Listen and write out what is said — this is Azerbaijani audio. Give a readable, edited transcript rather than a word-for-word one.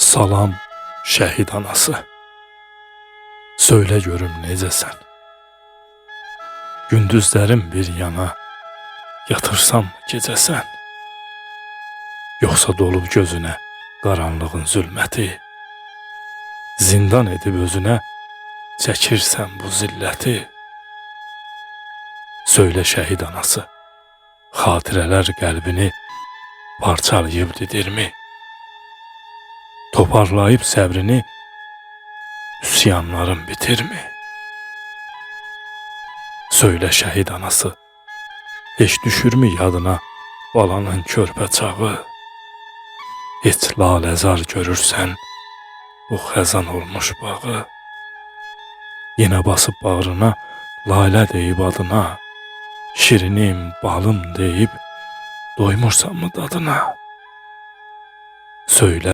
Salam şəhid anası. Söylə görüm necəsən? Gündüzlərim bir yana, yatırsan mı gecəsən? Yoxsa dolub gözünə qaranlığın zülməti? Zindan edib özünə çəkirsən bu zilləti? Söylə şəhid anası, xatirələr qəlbini parçalayıb didirmi? Toparlayıb səbrini üsyanların bitirmi? Söylə şəhid anası, heç düşürmü yadına balanın körpə çağı? Heç laləzar görürsən bu xəzan olmuş bağı? Yenə basıb bağrına lalə deyib adına, şirinim, balım deyib doymursanmı dadına? Söylə.